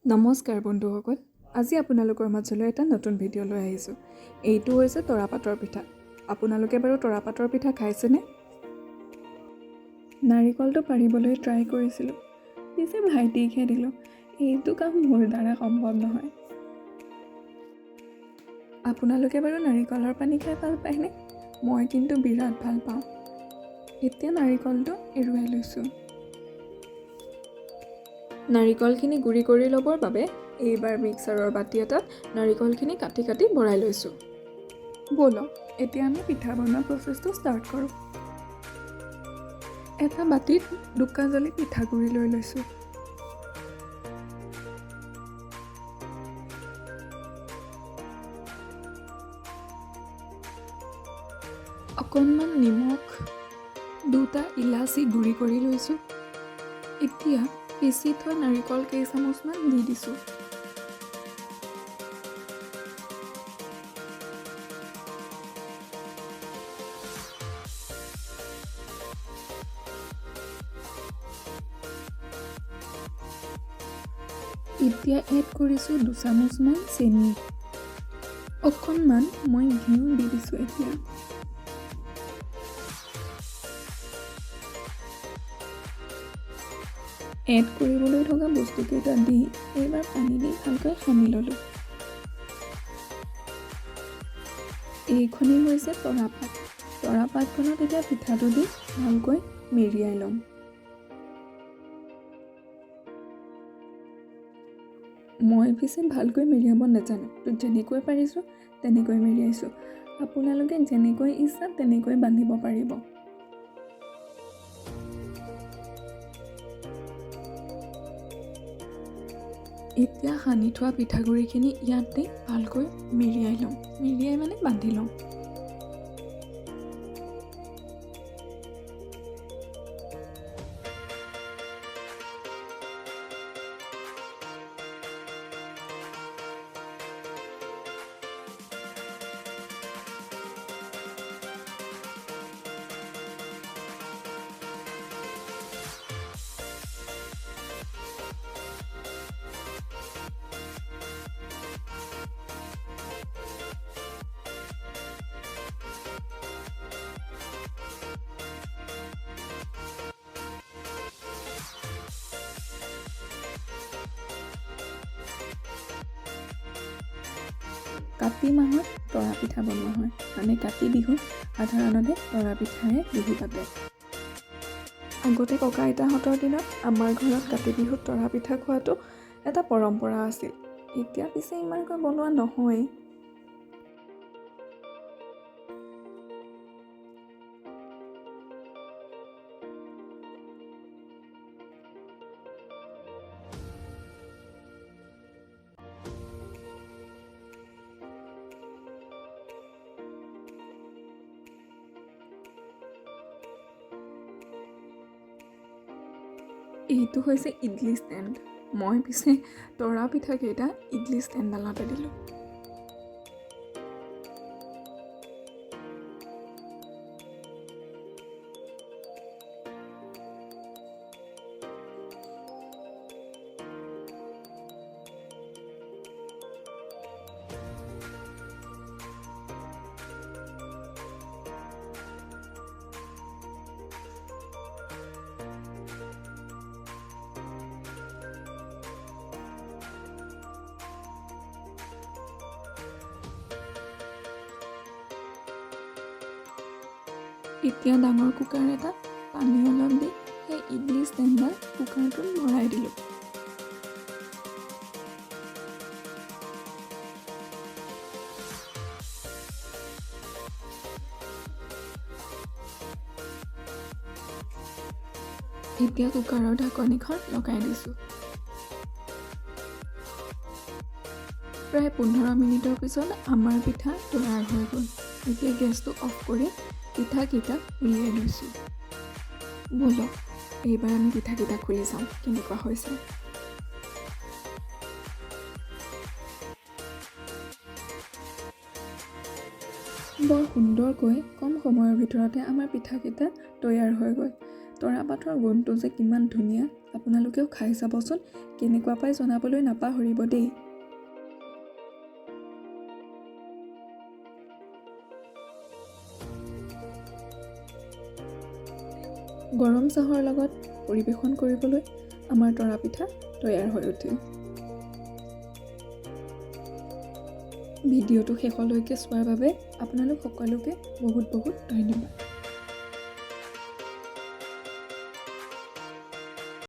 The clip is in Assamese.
নমস্কাৰ বন্ধুসকল, আজি আপোনালোকৰ মাজলৈ এটা নতুন ভিডিঅ' লৈ আহিছোঁ। এইটো হৈছে তৰাপাতৰ পিঠা। আপোনালোকে বাৰু তৰাপাতৰ পিঠা খাইছেনে? নাৰিকলটো পাৰিবলৈ ট্ৰাই কৰিছিলোঁ, পিছে ভাইটিকহে দিলোঁ। এইটো কাম মোৰ দ্বাৰা সম্ভৱ নহয়। আপোনালোকে বাৰু নাৰিকলৰ পানী খাই ভাল পায়নে? মই কিন্তু বিৰাট ভাল পাওঁ। এতিয়া নাৰিকলটো এৰুৱাই লৈছোঁ। নাৰিকলখিনি গুড়ি কৰি ল'বৰ বাবে এইবাৰ মিক্সাৰৰ বাতি এটাত নাৰিকলখিনি কাটি কাটি ভৰাই লৈছোঁ। ব'লক, এতিয়া আমি পিঠা বনোৱা প্ৰচেছটো ষ্টাৰ্ট কৰোঁ। এটা বাতিত 2 কাজলি পিঠাগুড়ি লৈ লৈছোঁ। অকণমান নিমখ, দুটা ইলাচি গুড়ি কৰি লৈছোঁ। এতিয়া পিচি থোৱা নাৰিকল কেইচামুচমান দি দিছোঁ। এতিয়া এড কৰিছোঁ 2 চামুচমান চেনি। অকণমান মই ঘিউ দি দিছোঁ। এতিয়া এড কৰিবলৈ থকা বস্তুকেইটা দি এইবাৰ পানী দি ভালকৈ সানি ল'লোঁ। এইখনেই হৈছে তৰাপাত। তৰাপাতখনত এতিয়া পিঠাটো দি ভালকৈ মেৰিয়াই ল'ম। মই পিছে ভালকৈ মেৰিয়াব নাজানো, তো যেনেকৈ পাৰিছোঁ তেনেকৈ মেৰিয়াইছোঁ। আপোনালোকে যেনেকৈ ইচ্ছা তেনেকৈ বান্ধিব পাৰিব। এতিয়া সানি থোৱা পিঠাগুড়িখিনি ইয়াত দি ভালকৈ মেৰিয়াই ল'ম। মেৰিয়াই মানে বান্ধি ল'ম। কাতি মাহত তৰা পিঠা বনোৱা হয়, মানে কাতি বিহুত সাধাৰণতে তৰা পিঠাৰে বিহু পাতে। আগতে ককা আইতাহঁতৰ দিনত আমাৰ ঘৰত কাতি বিহুত তৰা পিঠা খোৱাটো এটা পৰম্পৰা আছিল। এতিয়া পিছে ইমানকৈ বনোৱা নহয়। এইটো হৈছে ইডলি ষ্টেণ্ড। মই পিছে তৰা পিঠাকেইটা ইডলি ষ্টেণ্ডডালতে দিলোঁ। এতিয়া ডাঙৰ কুকাৰ এটাত পানী অলপ দি সেই ইডলি ষ্টেণ্ডডাল কুকাৰটোত ভৰাই দিলোঁ। এতিয়া কুকাৰৰ ঢাকনিখন লগাই দিছোঁ। প্ৰায় 15 মিনিটৰ পিছত আমাৰ পিঠা তৈয়াৰ হৈ গ'ল। এতিয়া গেছটো অফ কৰি পিঠাকেইটা উলিয়াই লৈছোঁ। ব'লক, এইবাৰ আমি পিঠাকেইটা খুলি চাওঁ কেনেকুৱা হৈছে। বৰ সুন্দৰকৈ কম সময়ৰ ভিতৰতে আমাৰ পিঠাকেইটা তৈয়াৰ হৈ গ'ল। তৰাপাতৰ গোন্ধটো যে কিমান ধুনীয়া! আপোনালোকেও খাই চাবচোন। কেনেকুৱা পাই জনাবলৈ নাপাহৰিব দেই। গৰম চাহৰ লগত পৰিৱেশন কৰিবলৈ আমাৰ তৰা পিঠা তৈয়াৰ হৈ উঠিল। ভিডিঅ'টো শেষলৈকে চোৱাৰ বাবে আপোনালোক সকলোকে বহুত বহুত ধন্যবাদ।